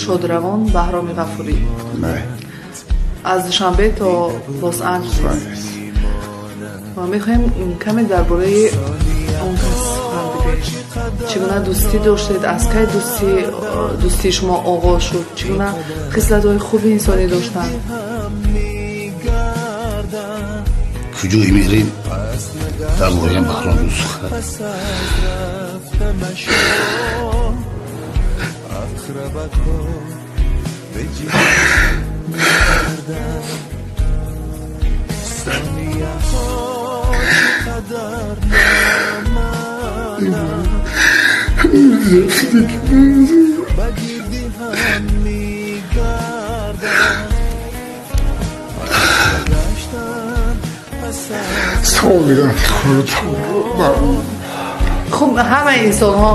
Шодравон Баҳроми Ғафурӣ аз Душанбе то Лос Анҷелес. Ва мехоҳем каме дар бораи он кас сухан бигӯем. Чӣ гуна дӯстӣ доштед, аз кай дӯстии шумо оғоз шуд, чӣ гуна хислатҳои хуби инсонӣ доштанд? Куҷое мерем, дар бораи Баҳром сухан. Хуб, ҳамаи инсонҳо